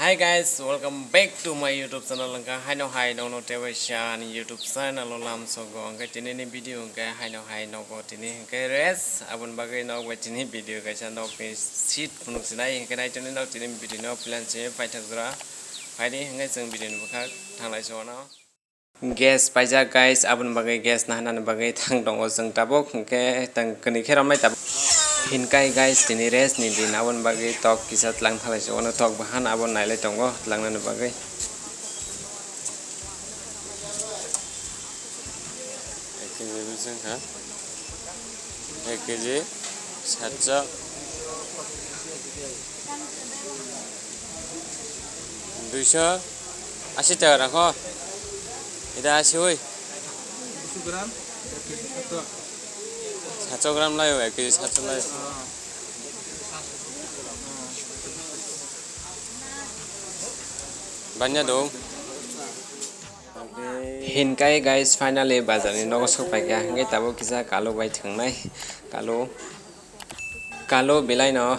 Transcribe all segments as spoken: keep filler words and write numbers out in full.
Hi guys, welcome back to my YouTube channel. Hwnkhe haino hai nokno tewaisa ani YouTube channel o lamsogo. Hwnkhe tini ni video hwnkhe haino hai nogo tini hwnkhe rest. Aboni bagwi nok bai tini video kaisa nokni seat phunuk sinai hwnkhe nai tini nok tini video no plan se paithak jora. Phaidi hwnkhe chwng video ni bwkhak thanglai se wano. Gas paijak guys, aboni bagwi gas nahanani bagwi thang tongo chwng tabuk, hwnkhe tang kwnwi khe romnai tabuk. Hinkai guys, tini rest ni din, aboni bagwi tok kisa tlang thalai se, ono tok bahan abo nailai tongo tlangnani bagwi. Ek K G bwswng kha, ek K G satsho. Duisho ashi taka rakho. Eta ashi oi. Duisho gram, ek K G satsho. Satsho gram laio, ek K G satsho laio. Banya dong. Hinkai guys, finally bazar ni nogo sok paikha. Hinkai tabuk kisa kalu bai thwngnai. Kalu. Kalu belai no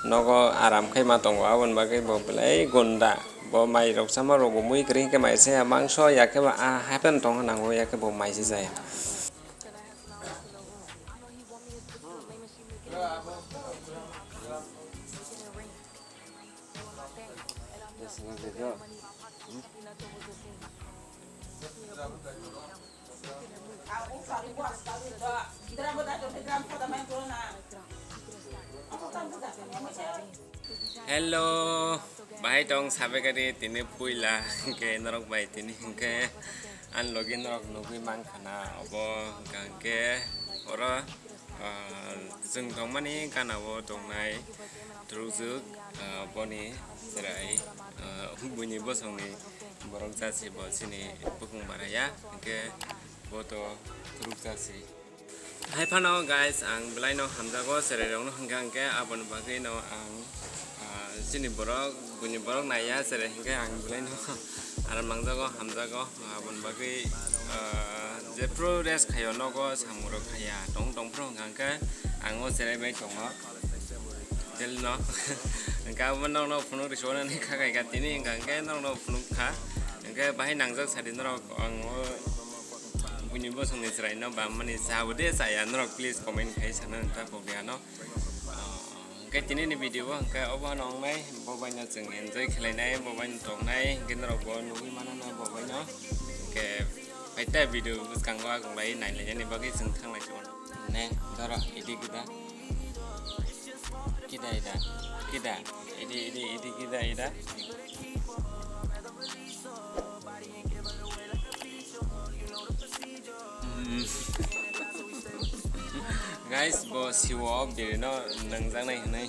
nogo aram khai ma tongo, aboni bagwi bo belai gunda. Bo mai rok sama rok bo mui kwrwi khe mai se mangso ya khe ba a happen tong nango ya khe bo mai se jaya. Hello, bahai tong sabekari tini puila hwnkhe norok bai tini hwnkhe ani logi norok nugwi mankha na obo hwnkha hwnkhe oro, ah, chwng tongmani gana o tongnai. Thurukjwk, ah, boni chwrai, ah, buini bosongni borok jasi bo chini bukung baraya, hwnkhe bo to thuruk jasi. Hai phano guys, ang belaino hamjago, chwrairokno hwnkha hwnkhe aboni bagwino ang, ah, chini borok, buini borok naiya, chwrai hwnkhe ang belaino aram nangjago, hamjago. Aboni bagwi, ah, jephru rest khaio nogo samung rok khaiya tong tong phuru hwnkha hwnkhe ang o cherai bai tongo. Tel no hwnkhe abo nokno phunuk rw swnani kha khaikha tini hwnkha hwnkhe nokno phunuk kha hwnkhe bahai nangjak sadi norok ang o buini bosongni chwraino bamani chabo de chaya norok please comment khai sana nokta kok ya no. Hwnkhe tini ni video o hwnkhe obo hano wngnai, bo bai no chwng enjoy khlai nai, bo bai no tong nai, hwnkhe norok bo nugwi mano no bo bai no. Hwnkhe phaita video bwskango agonglai nai lai yani bagwi chwng thanglai tong ne doro idi kida kida ida kida idi idi idi kida ida. Guys, bo siwo birino nangjaknai hinwi.